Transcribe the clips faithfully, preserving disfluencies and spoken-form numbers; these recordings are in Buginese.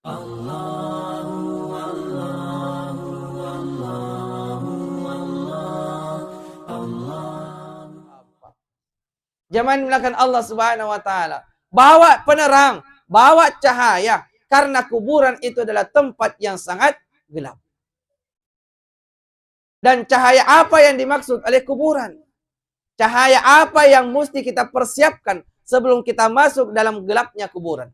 Allahu, Allahu, Allahu, Allah, Allah. Jamaah dimuliakan Allah Subhanahu wa Ta'ala. Bawa penerang, bawa cahaya, karena kuburan itu adalah tempat yang sangat gelap. Dan cahaya apa yang dimaksud oleh kuburan? Cahaya apa yang mesti kita persiapkan sebelum kita masuk dalam gelapnya kuburan?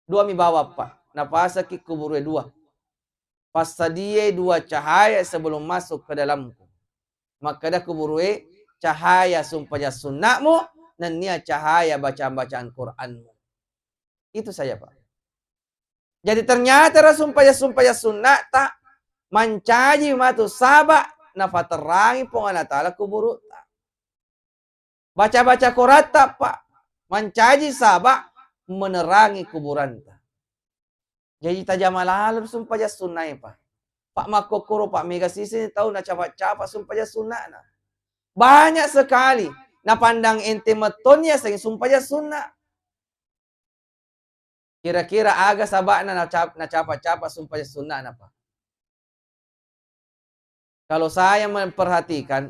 Dua mi bawa, Pak. Napasaki kuburu e dua. Passadiai dua cahaya sebelum masuk ke dalamku. Makkeda kuburu e, cahaya sumpajang sunna'mu, nennia cahaya bacaan-bacaan Qur'anmu. Itu saja, Pak. Jadi ternyata ro sumpajang-sumpajang sunna'ta mancaji matu saba' nafaterrangi Puang Allah Ta'ala kuburu'ta. Baca-baca Qur'anta, Pak, mancaji saba' menerangi kuburanta. Jaji tajama lalo sumpajang sunnae, Pak. Pak, makkokkoro, Pak, mega siseng tau nacapa-capa sumpajang sunna'na. Banyak sekali napandang ente metton yasengnge sumpajang sunna. Kira-kira aga saba'na naca-, nacapa-capa sumpajang sunna'na, Pak? Kalau saya memperhatikan,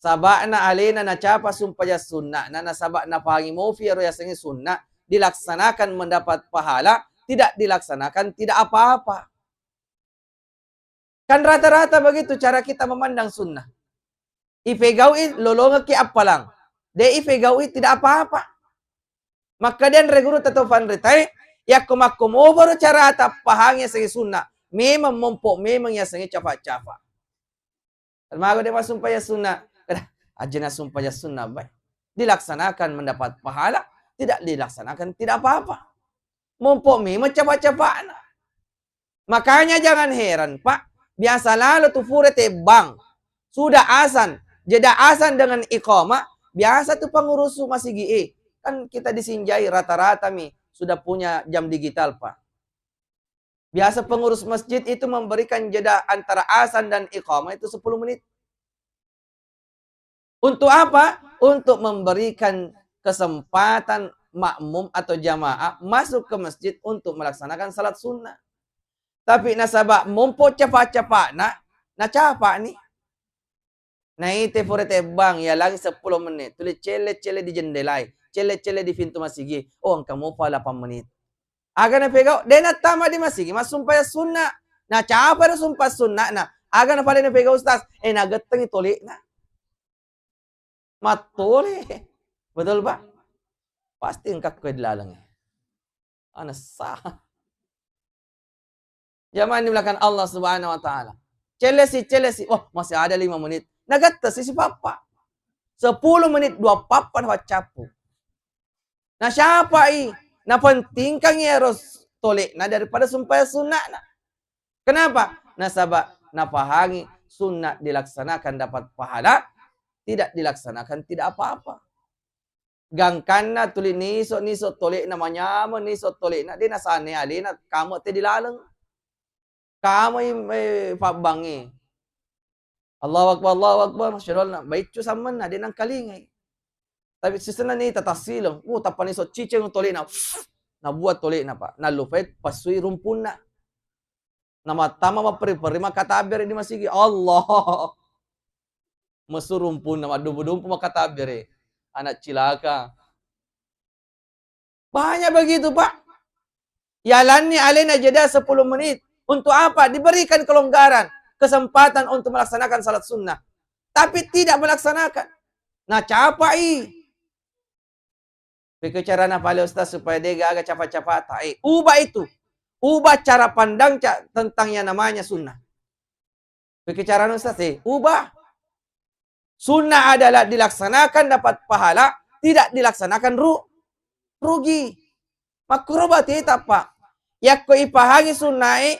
saba'na alena nacapa sumpajang sunna'na, nasaba' napahangi mofi ero yasengnge sunna, dilaksanakan mendapat pahala, tidak dilaksanakan tidak apa-apa. Kan rata-rata begitu cara kita memandang sunnah. Ipegau'i lolongekki appalang. De' ipegau'i tidak apa-apa. Makkeda anre gurutta to fanritae, yakko makko moboro carata pahangi yasengnge sunna, memang mompo memang yasengnge capa-capa. Mago de' massumpajang sunna. Kada, aja nassumpajang sunna bae. Dilaksanakan mendapat pahala, tidak dilaksanakan tidak apa-apa. Mompo memang capa-capana. Makanya jangan heran, Pak, biasa lalo tu fure tebbang. Sudah azan, jeda azan dengan iqamah, biasa tu pengurus masigi e. Kan kita di Sinjai rata-rata mi sudah punya jam digital, Pak. Biasa pengurus masjid itu memberikan jeda antara azan dan iqamah itu sepuluh menit. Untuk apa? Untuk memberikan kesempatan makmum atau jamaah masuk ke masjid untuk melaksanakan salat sunnah. Tapi nasaba' mompo capa-capana, nacapani. Naite fure tebbang, yalangi seppulo menit, tuli celle-celle di jendelai, celle-celle di pintu masigi. Oh, engka mopa lapang menit. Aga napegau? De' nattama di masigi massumpajang sunna. Nacapa ero sumpajang sunna'na. Aga napale napegau, Ustaz? Eh, nagettengi tole'na. Mattole. Betul, Pak? Pasti engka koe di laleng. Anessa. Jamaah dimuliakan Allah Subhanahu wa Ta'ala. Cellesi, cellesi. Wah, masih ada lima menit. Nagattasi sipappa. Sepuluh menit, dua pappa napaccappu. Nasyapa'i, napentingkangngi ero s-, tole'na daripada sumpajang sunna'na. Kenapa? Nasaba' napahangi sunna dilaksanakan dapat pahala, tidak dilaksanakan tidak apa-apa. Gangkanna tuli niso-niso tole'na, manyameng niso tole'na, de' nasane alena kamo te di laleng. Kamai, eh, pabbangnge. Allahu Akbar, Allahu Akbar, asyhadu an la, baiccu sammenna, de' nangkalingai. Tapi sisenna ni tatassileng, uh, tappa niso ciceng tole'na. Nabuat tole'na, Pak. Nallupai passui rumpunna. Namattama mapperi-peri makkatabbere di masigi. Allah. Mesu rumpunna, maddumpu-dumpu makkatabbere. Anak cilaka. Banyak begitu, Pak. Yalanni alena jeda sepuluh menit. Untuk apa? Diberikan kelonggaran, kesempatan untuk melaksanakan salat sunnah. Tapi tidak melaksanakan. Nacapai. Peke carana pale Ustaz supaya de' gaga capa-capata. Eh, ubah itu. Ubah cara pandang ca-, tentang yang namanya sunnah. Peke carana Ustaz, eh, ubah. Sunnah adalah dilaksanakan dapat pahala, tidak dilaksanakan ru-, rugi. Makkuro bateta, Pak. Yakko ipahangi sunnae,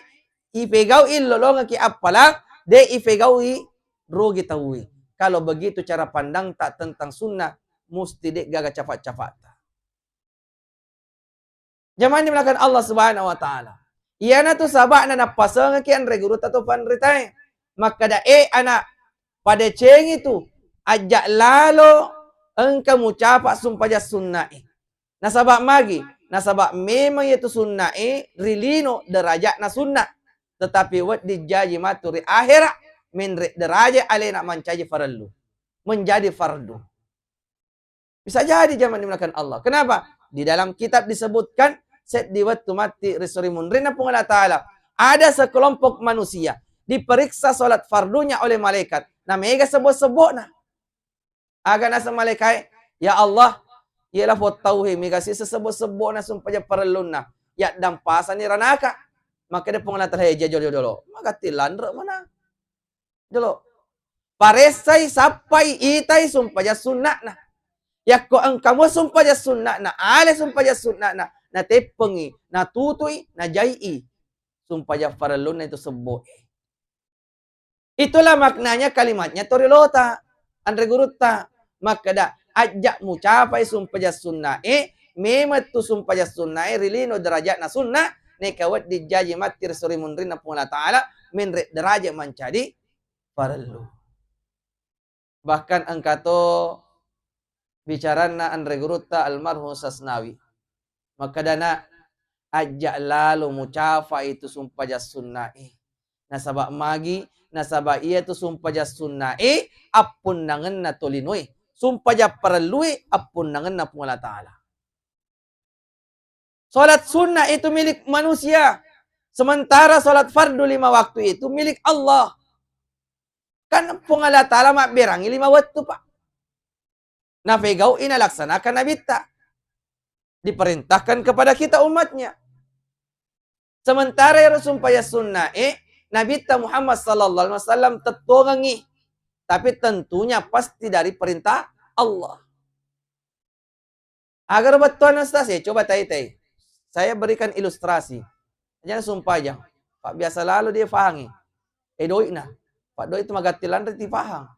ipegau'i lolongekki appalang, de' ipegau'i rugi tauwe. Kalau begitu cara pandangta tentang sunnah, musti de' gaga capa-capata. Jamaah dimuliakan Allah Subhanahu wa Ta'ala. Iyanatu saba'na nappasengekki anre gurutta to panritae. Makkeda, "Eh, ana', padecengi tu, ajja' lalo engka mucapa sumpajang sunnae." Nasaba' magi? Nasaba memang iyatu sunna'e ri lino derajatna sunna, tetapi wedding jaji matu ri akhera menre deraja alena mancaji farellu, menjadi fardu. Bisa jadi jamaah dimuliakan Allah. Kenapa? Di dalam kitab disebutkan, seddi wettu matti ri sori munrinna Puang Allah Ta'ala, ada sekelompok manusia diperiksa salat fardunya oleh malaikat. Na mega sebbo-sebbona. Aga naseng malaikae, "Ya Allah, iya lafo tauhid mega siseng sebbo-sebbona sumpaja parellunna. Yaddampasani ranaka." Makkeda Puang Allah Ta'ala, "He, jolo-jolo. Magatti lanre mana?" Jolo. Paressai, sappai, itai sumpaja sunna'na. Yakko engka mua sumpaja sunna'na, ale sumpaja sunna'na, nateppengi, natutui, najai'i sumpaja farellunna itu sebbo'e. Itulah maknanya kalimatnya torilota, anre gurutta. Makkeda, ajja mucapai sumpaja sunna'e, memang tu sumpaja sunna'e ri lino derajatna sunna, neka wedding jaji matti ri sori munrinna Puang Allah Ta'ala, menre deraja mancaji farellu. Bahkan engka to bicaranna anre gurutta almarhum Sasnawi. Makkedana, ajja lalo mucafa itu sumpaja sunna'e. Nasaba magi, nasaba iya tu sumpaja sunna'e appunnangenna tolinoe. Sumpaja parellue appunnangenna Puang Allah Ta'ala. Salat sunnah itu milik manusia, sementara salat fardu lima waktu itu milik Allah. Kan Puang Allah Ta'ala mabberangi lima wettu, Pak. Napegau'i nalaksanakan Nabitta. Diperintahkan kepada kita umatnya. Sementara ero sumpaya sunna'e, Nabitta Muhammad sallallahu alaihi wasallam tettongengi. Tapi tentunya pasti dari perintah Allah. Agar bettuanna, Ustaz, ya, coba tai-tai. Saya berikan ilustrasi. Jangan sumpajang. Pak biasa lalu dia fahangi. Eh, doi'na. Pak doi itu magatti lanre ti fahang.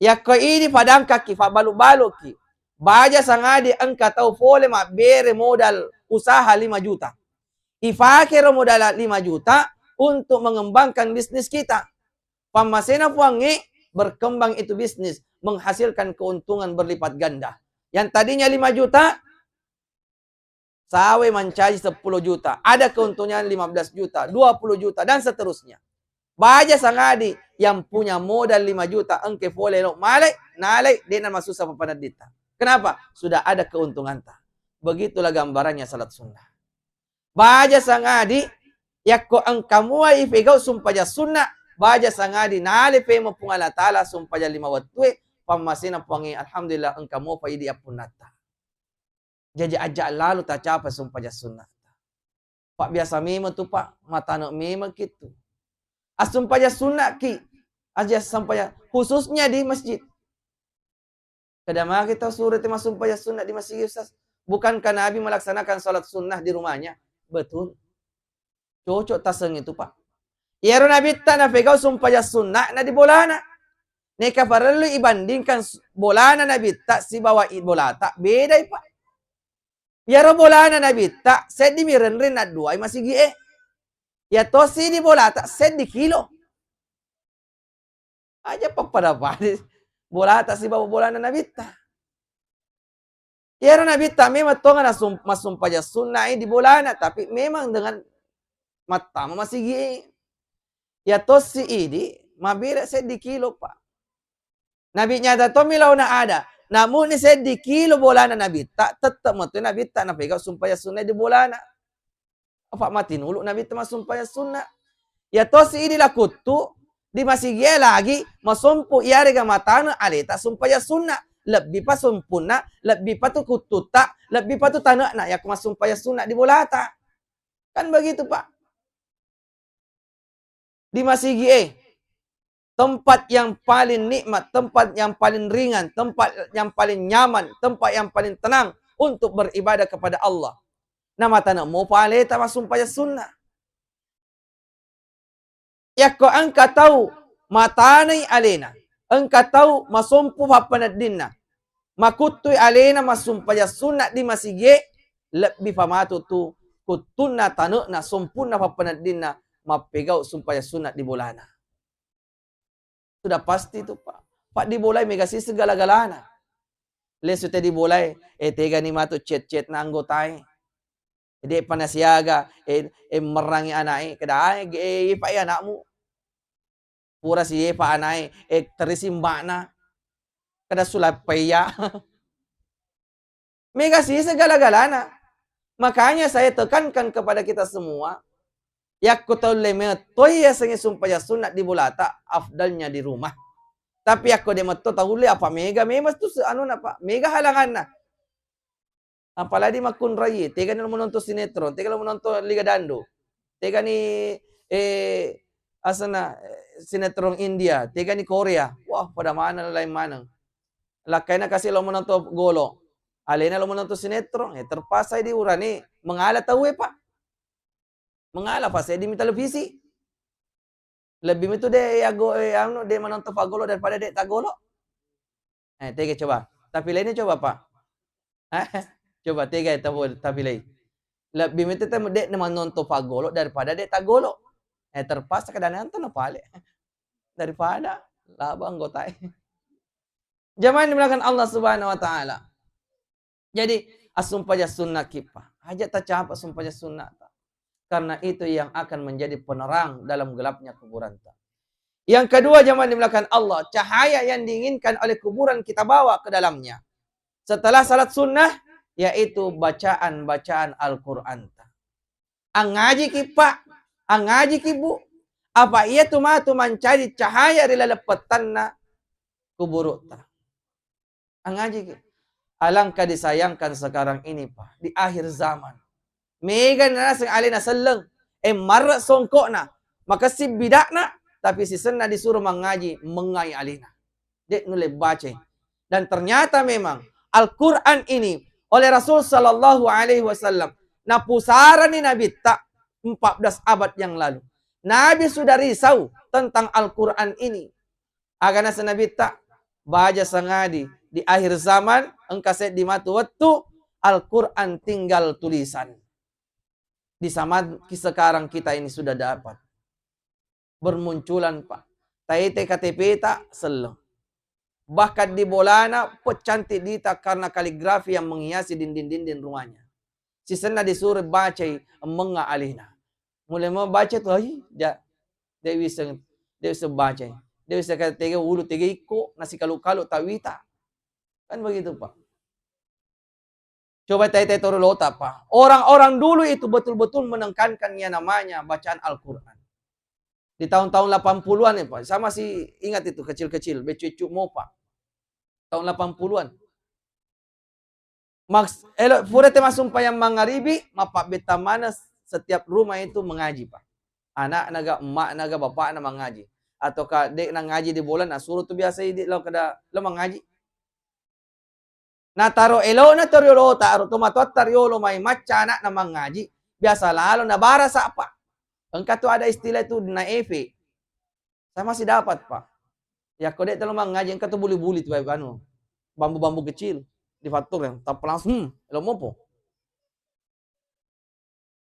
Yakko idi padangkaki, fabbalu-baluki. Baja sangadi engka tau fole mabbere modal usaha lima juta. Ifake ro modal lima juta untuk mengembangkan bisnis kita. Pammasena Puangnge, berkembang itu bisnis, menghasilkan keuntungan berlipat ganda. Yang tadinya lima juta, sawe mancaji sepuluh juta, ada keuntungan lima belas juta, dua puluh juta, dan seterusnya. Baja sangadi yang punya modal lima juta, engke fole lo malai, nalai, dena masussa papanedditta. Kenapa? Sudah ada keuntunganta. Begitulah gambarannya salat sunnah. Baja sangadi, yakko engka mua ifegau sumpaja sunna, baja sangadi nale pemo Puang Allah Ta'ala sumpaja lima wettue, pammasena Puangnge, alhamdulillah, engka mopa idi appunnatta. Jaji aja lalu tacapa sumpaja sunna. Pak biasa memang tu, Pak, matane memang kitu. Assumpaja sunna ki, aja sampaja, khususnya di masjid. Kada magi tau suro te massumpajang sunna di masigi, Ustaz. Bukankah Nabi melaksanakan salat sunnah di rumahnya? Betul. Cocok taseng itu, Pak. Iyaro Nabitta napegau sumpajang sunna na di bolana. Neka parellu ibandingkan s-, bolana Nabitta sibawa i-, bolata, bedai, Pak. Iyaro bolana Nabitta seddi mi renreng nadduai masigi e. Iya tosi di bolata seddi kilo. Aja pappada-pada bolata sibawa bolana Nabitta. Iyaro Nabitta memang tonga nasum-, massumpajang sunna e di bolana, tapi memang dengan mattama masigi. Iya tosi idi mabere seddi kilo, Pak. Nabi nyata tommi laona ada. Namuni seddi kilo bolana Nabitta, tette metu Nabitta napegau sumpajang sunna di bolana. Apa matinulu Nabitta massumpajang sunna. Iya tosi idi lakuttu di masigi e lagi masompu iyarega matane aleta sumpajang sunna. Lebbi pa sompunna, lebbi pa tu kuttutta, lebbi pa tu tanekna yakko massumpajang sunna di bolata. Kan begitu, Pak. Di masigi e, tempat yang paling nikmat, tempat yang paling ringan, tempat yang paling nyaman, tempat yang paling tenang untuk beribadah kepada Allah. Na matane mopa aleta massumpajang sunna. Yakko engka tau matanei alena, engka tau masompu pappaneddinna, makuttui alena massumpajang sunna di masigi e, lebbi pa matu tu kuttunna, tanekna, sompunna pappaneddinna mappegau sumpajang sunna di bolana. Sudah pasti tu, Pak. Pak di bola e mega siseng gala-galana. Lesu te di bolae, eh, tegani matu chat-chat na anggotae. De'pa nasiaga, eh, eh, merrangi ana'e, kedae, eh, ipa anakmu. Pura si ipa ana'e, eh, terisi mbakna. Kada sulappeya. Mega siseng gala-galana. Makanya saya tekankan kepada kita semua, yakko taulle mettoi yasengnge sumpajang sunna di bolata, afdalnya di rumah. Tapi yakko de metto taulle, apa mega memang tu se-, anuna, Pak, mega halanganna. Apalagi makkunrai, tegani lo menonton sinetron, tegani lo menonton Liga Dandu, tegani, eh, asana, eh, sinetron India, tegani Korea. Wah, pada maneng, lain maneng. Lakkaina kasi lo menonton golo, alena lo menonton sinetron, eh, terpaksa diurani, mengala tauwe, Pak. Mengala, Pak, seddimi televisi. Lebbi mitu de yago, eh, anu, de menonton paggolo daripada de taggolo. Eh, tega coba. Tapi lainnya coba, Pak. Coba tega, tapi lei. Lebbi mitu temu de menonton paggolo daripada de taggolo. Eh, terpaksa kadang nonton pale. Daripada laba anggotae. Jamaah yang dimuliakan Allah Subhanahu wa Ta'ala. Jadi, assumpajang sunnaki, Pak. Aja tacapa sumpajang sunnata. Karena itu yang akan menjadi penerang dalam gelapnya kuburanta. Yang kedua, jamaah dimuliakan Allah, cahaya yang diinginkan oleh kuburan kita bawa ke dalamnya. Setelah salat sunnah, yaitu bacaan-bacaan Al-Quran. Angngajiki, Pak, angngajiki, Bu. Apa iya tu matu mancaji cahaya ri laleng pettanna kuburutta. Angngajiki. Alangkah disayangkan sekarang ini, Pak, di akhir zaman. Mega naseng alena selleng, eh, marre songkokna, makessing bidakna, tapi sisenna disuruh mangngaji, mengngai alena. De nulle bacai. Dan ternyata memang Al-Quran ini oleh Rasul Sallallahu Alaihi Wasallam napusarani Nabitta empat belas abad yang lalu. Nabi sudah risau tentang Al-Quran ini. Aga naseng Nabitta, baja sangadi di akhir zaman, engka seddi matu wettu, Al-Quran tinggal tulisan. Di zaman ki-, sekarang kita ini sudah dapat. Bermunculan, Pak. Taite K T P ta, selleng. Bahkan di bolana, pecantik dita karena kaligrafi yang menghiasi dinding-dinding rumahnya. Sisenna disuruh bacai, emmengnga alena. Mulai mau baca tu, ai, ja, de wiseng, de wiseng bacai. De wiseng kata tega ulu, tega ikko, nasi kalu-kalu tak wita. Kan begitu, Pak. Coba tanya-tanya tori olota, Pak. Orang-orang dulu itu betul-betul menekankan yang namanya bacaan Al-Quran. Di tahun-tahun delapan puluhan ya, Pak. Saya masih ingat itu, kecil-kecil, beccu-beccu mopa. Tahun delapan puluhan. Maks-, elo, pura te massumpajang mangaribi, mappabbetta maneng setiap rumah itu mengaji, Pak. Anakna ga, emakna ga, bapakna mengaji. Ataukah de na ngaji di bolana, suruh tu biasa idi lo kada lo mengaji. Nataro elona to riolota, ro tomatoatta riolo mai macca anakna mangaji, biasa lalo nabarasa, Pak. Engka tu ada istilah itu na efek. Saya masih dapat, Pak. Yakko de telo mangaji, engka tu buli-buli tu, anu, bambu-bambu kecil di fattur yang tappa langsung, hmm, elo mopo.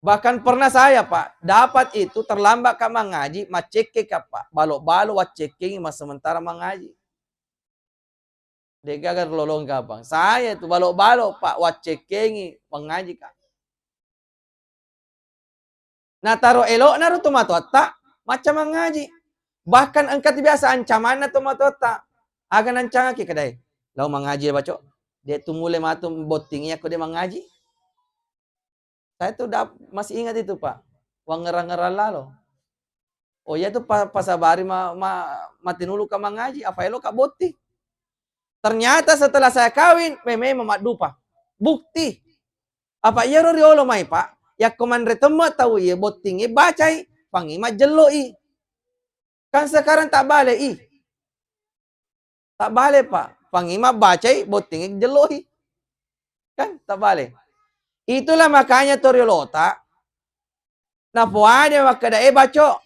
Bahkan pernah saya, Pak, dapat itu terlambat ka mangaji, maccekke ka, Pak. Balo-balo waccekkengi massementara mangaji. Degaga lolong kapang. Saya itu balo-balo, Pak, waccekkengi mangaji ka. Nataro elokna ro tomatoatta, macca mangaji. Bahkan engka tu biasa ancamanna tomatoatta. Aga nancangaki kedai. Lao mangaji, Baco. De tu mule matu bottingi yakko de mangaji. Saya tuh dap-, masih ingat itu, Pak. Wangngerang-ngerang lalo. Oh iya tuh pa-, pasabari ma-, ma-, matinulu ka mangaji, apa elo ka botti. Ternyata setelah saya kawin, memang maddupa. Bukti. Apa iyaro riolo mai, Pak? Yakko manre temme tau iya bottingi bacai, pangi majjello i. Kan sekarang tak bale i. Tak bale, Pak. Pangi mabbacai, bottingi jellohi. Kan tak bale. Itulah makanya toriolota, napoade makkeda, "Eh, Baco,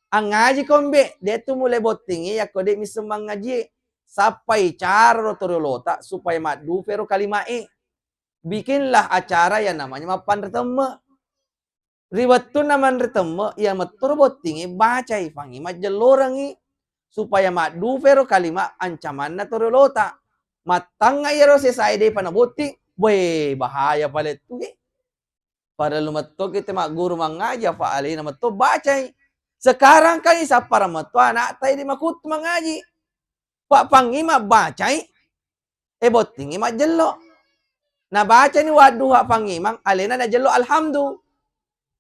angngaji kombe, de tu mule bottingi yakko de misseng mangaji." Sappai cara ro toriolota supaya maddupe ro kalimae. Bikinlah acara yang namanya mappanre temme. Ri wettunna manre temme, iya mettoro bottingi bacai, fangi majjellorengi, supaya maddupe ro kalima ancamanna toriolota. Mattangnga iyaro sesae depa nabotting, weh, bahaya pale tu, eh. Parellu metto kita magguru mangaji, apa alena metto bacai. Sekarang kan isapparang metto anakta idi makuttu mangaji. Pak Pangimang bacai, eh, bottingi majjello. Nabacani Wadduha Pangimang, alena najello Alhamdu.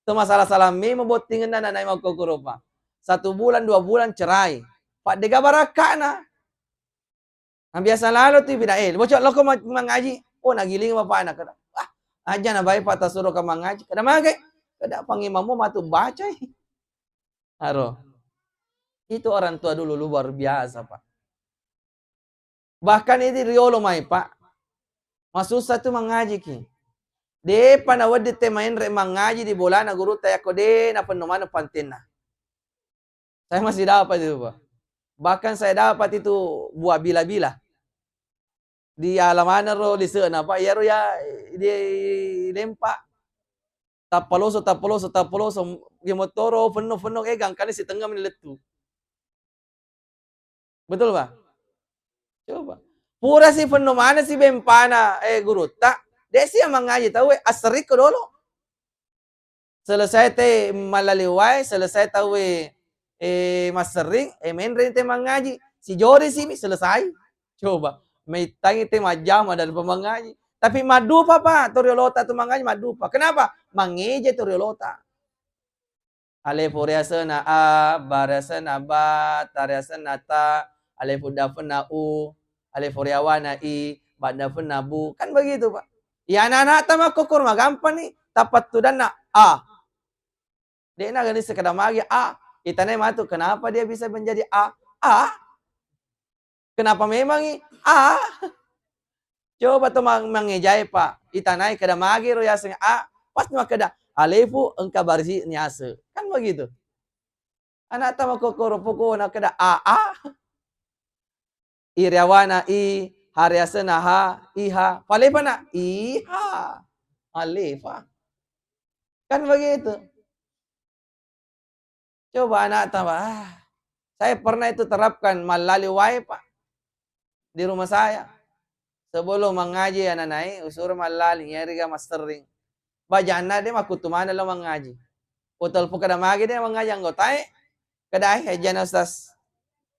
Tu masalah-salah memang bottingenna nanae makkokoropa. Satu bulan, dua bulan cerai. Pak dega barakkana. Nah, biasa lalo tu bida, eh, bocok loko ma-, mangaji. Oh, nagiling bapakna kada. Wah, aja na baik Pak tasuro ka mangaji. Kada magai. Kada Pangimammu matu bacai. Aro. Itu orang tua dulu luar biasa, Pak. Bahkan ini riolo mai, Pak. Masussa tu mangaji ki. Depa nawedding te maenre mangaji di bolana gurutta yakko de napenno maneng pantenna. Saya masih dapat itu, Pak. Bahkan saya dapat itu buah bila-bila. Di alamana ro di sana, Pak. Iyaro ya di lempa. Tappaloso, tappaloso, tappaloso. Gemotoro, fenno, fenno, eh, gangkani sitengnga meni lettu. Betul, Pak? Coba. Pura si fenno mana si bempana, eh, gurutta. Dek si mangaji tau, eh, asserikko dolo. Selesai te mallaliwai, selesai tauwe, eh, masserring, eh, menre te mangaji. Sijori simi, selesai. Coba, maitangi te majjama dan pemangaji. Tapi maddupa, Pak, toriolota tu mangaji maddupa. Kenapa? Mangeje toriolota. Alefu riasena a, ba riasena ba, ta riasena ta, alefu dafena u, alefu riawana i, ba dafena bu. Kan begitu, Pak. Ya, anak-anak ta makkokoro magampang ni, tapattudanna a. De'na gani sekeda magi a. Itanai matu, kenapa dia bisa menjadi a? A. Kenapa memangngi? A. Coba to mang-, mangejai, Pak. Itanai keda magi ro yaseng a, pasti makkeda, "Alefu engka barisi niase." Kan begitu. Anak ta makkokoro pokona keda a, a. Iriawana i, hariasena ha, iha. Palefana iha. Alefa. Kan begitu. Coba anak ta, ah, saya pernah itu terapkan mallali wae, Pak, di rumah saya. Sebelum mangaji anak-anak, usuro mallali, iyariga masserring. Bajanna de makkutu maneng lo mangaji. Utelpon keda magi de mangaji anggotae, keda, "Eh, ajana Ustaz.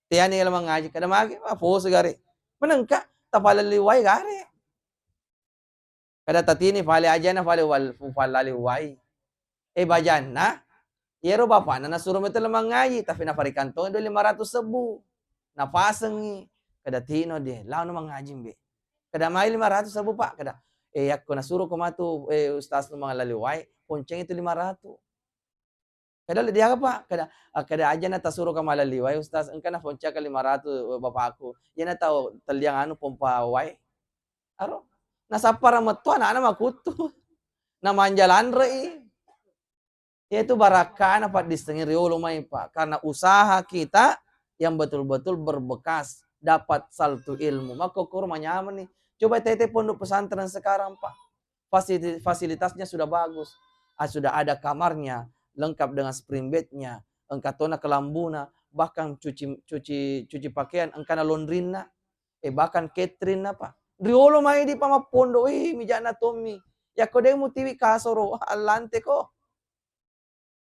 Tiani lo mangaji." Keda magi, ah, pos gare. Menengka, tapalali wae gare. Kada tatini fale ajana fale wal-, fallali wai. Eh, bajanna, iyaro bapakna nasuro meto mangaji, tapi nafarikantong dua lima ratus sebbu. Napasengi, kada tino de, laono mangaji mbe. Kada mai lima ratus sebbu, Pak, kada. Eh, yakko nasuro ko matu, eh, ustaz nu mangallali wai, poncengi tu lima ratus. Kada le diaga, Pak? Kada, ah, kada ajana tasuro ka mallali wae, Ustaz. Engka nafoncaka lima ratus bapakku. Iyana tau telliang anu pompa wae. Aro. Nasappara metto anakna makuttu. Namanja lanrei. Yaitu barakkana paddissengi riolo mai, Pak. Karena usaha kita yang betul-betul berbekas, dapat saltu ilmu. Makkokoro manyameng ni. Coba tete pondok pesantren sekarang, Pak. Fasili-, fasilitasnya sudah bagus. Ah, sudah ada kamarnya, lengkap dengan spring bednya, engka tona kelambuna, bahkan cuci, cuci, cuci pakaian engkana laundryna, eh, bahkan catering apa. Riolo mai di pamappondo, wih, mijana tommi. Yakko de mutiwi kasoro, allante ko.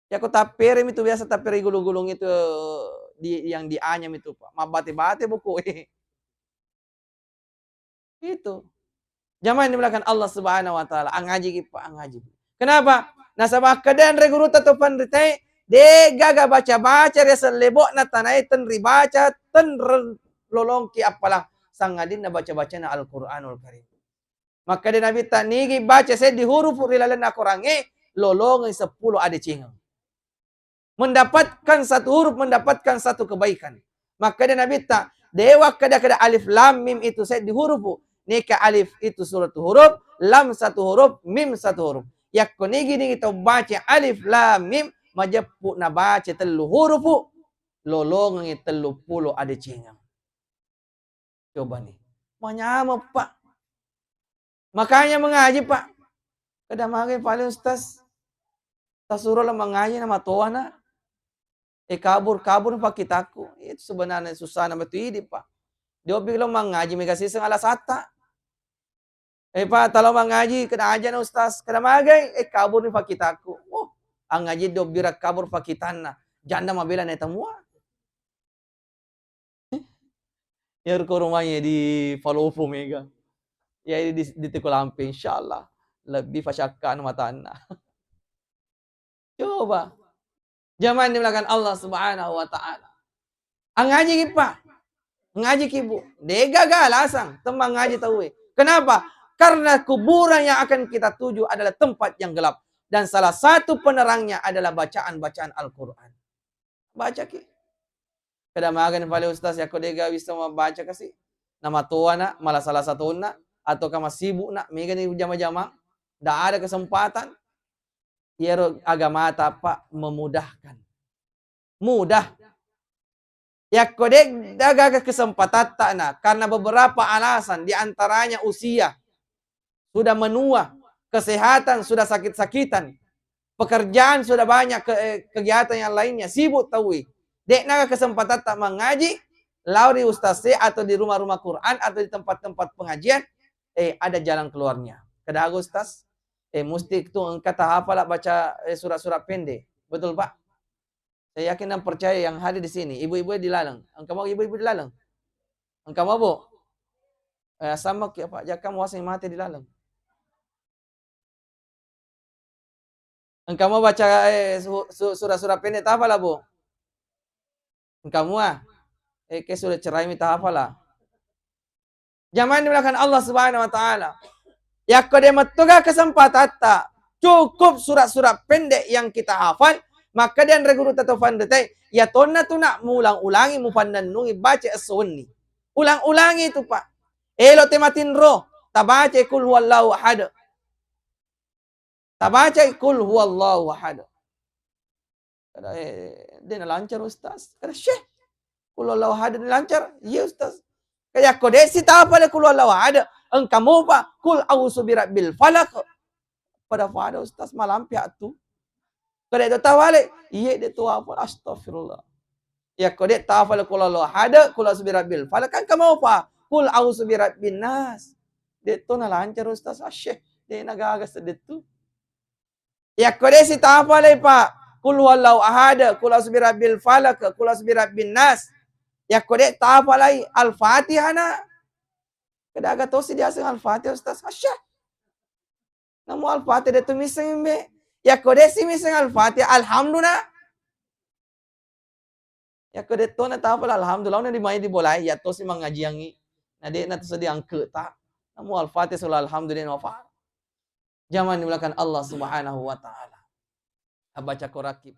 Yakko tappere mi tu biasa tappere gulung-gulung itu di, yang dianyam itu, Pak. Mabbate-bate buku. Itu. Jamaah yang dimuliakan Allah Subhanahu wa Ta'ala, angaji ki, Pak, angaji. Kenapa? Nasaba kedeng re gurutta to panritae, de gaga baca-baca riaseng lebokna tanae tenri baca, tenre lolongki appalang sangadinna baca-bacana Al-Quranul Karim. Makkeda Nabitta, nigi baca seddi hurufu ri lalenna Korangnge, lolongeng seppulo adecengeng. Mendapatkan satu huruf, mendapatkan satu kebaikan. Makkeda Nabitta, dewa kada-kada alif lam mim itu seddi hurufu. Neka alif itu surat huruf, lam satu huruf, mim satu huruf. Yakko nigi-nigi tau baca alif lam mim, majeppu nabaca tellu hurufu, lolongengi tellu pulo adecengeng. Coba nih. Manyameng, Pak. Makanya mengaji, Pak. Kada magi paling Ustaz. Tasuro lo mengaji na matoana. Eh, kabur, kabur pakitakku. Itu sebenarnya susah nama tu idi, Pak. Diobbi lo mangngaji mega siseng alasatta. Eh, Pak, talo mangngaji, keda aja na Ustaz. Keda magai, eh, kabur ni fakitakku. Oh, angngaji diobbi rakkabur fakitanna. Janda mabela na temua. Iyaro ko rumah di Palopo mega. Ya, di, di Teko Lampe, insyaallah. Lebbi fasyakkana matanna. Coba. Jamaah yang dimuliakan Allah Subhanahu wa Ta'ala. Angngaji ki, Pak. Ngaji ki, Bu. Degaga alasang temma ngaji tauwe. Kenapa? Karena kuburan yang akan kita tuju adalah tempat yang gelap. Dan salah satu penerangnya adalah bacaan-bacaan Al-Quran. Baca ki. Kada magani pale Ustaz, yakko dega bisa membaca kasi. Namatoana, malasa-lasa tonna, atau kama sibuk na, megani jama-jama. Ndak ada kesempatan. Iyaro agamata, Pak, memudahkan. Mudah. Yakko de' dagaga kesempatatta na, karena beberapa alasan, di antaranya usia, sudah menua, kesehatan sudah sakit-sakitan, pekerjaan sudah banyak, ke-, eh, kegiatan yang lainnya, sibuk tauwe. De' naga kesempatatta mangaji, lao ri ustaz e atau di rumah-rumah Quran atau di tempat-tempat pengajian, eh, ada jalan keluarnya. Kedago ustaz, eh, musti tu engka tahafala baca, eh, surat-surat pendek. Betul, Pak? Saya yakin dan percaya yang hadir di sini, ibu-ibu di laleng. Engka mau ibu-ibu di laleng? Engka mau, Bu? Eh, sama ki apa? Jaka muaseng mate di laleng. Engka mau baca, eh, su-, su-, surat-surat pendek tahafala, Bu? Engka mua? Eh, ke surat cerai mi tahafala. Jamaah yang dimuliakan Allah Subhanahu wa Ta'ala. Yakko de' mettoga kesempatatta, cukup surat-surat pendek yang kita hafal, maka de' anre guru tato fanretai, ya tonna tu nak mulang-ulangi, mupannennungi, baca esso wenni. Ulang-ulangi itu, Pak. Elo te matinro, tabaca kul huwallahu ahad. Tabacai kul huwallahu ahad. Kada, eh, de' nalancar, Ustaz. Kada, "Syekh, kul huwallahu ahad nalancar?" "Iya, Ustaz." Kaya ko de' si tafale kul huwallahu ahad, engka mopa kul a'udzu birabbil falaq. Pada-pada, Ustaz, malampe tu. Kada itu tafale, iya de' tu apa? Astagfirullah. Yakko de' tafale kul huwallahu ahad, kul a'udzu birabbil falaq, kan engka mopa kul a'udzu birabbin nas. De' to nalancar, Ustaz. Ah, Syekh, de' nagaga sedde tu. Yakko de' si tafale, Pak, kul huwallahu ahad, kul a'udzu birabbil falaq, kul a'udzu birabbin nas. Yakko de' tafalai Al-Fatihah na. Kedaga tosi diaseng Al-Fatihah, Ustaz. Ah, Syekh. Namu Al-Fatihah de' tu misseng imbe. Yakko de' si misseng Al-Fatihah, alhamdulillah. Yakko de' to na tafal, alhamdulillah, na di mai di bolai, ya tosi mangajiangi. Na de' na tu seddi angke ta. Namu Al-Fatihah, sula alhamdulillah, nafa. Jamaah yang dimuliakan Allah Subhanahu wa Ta'ala. Abaca koraki.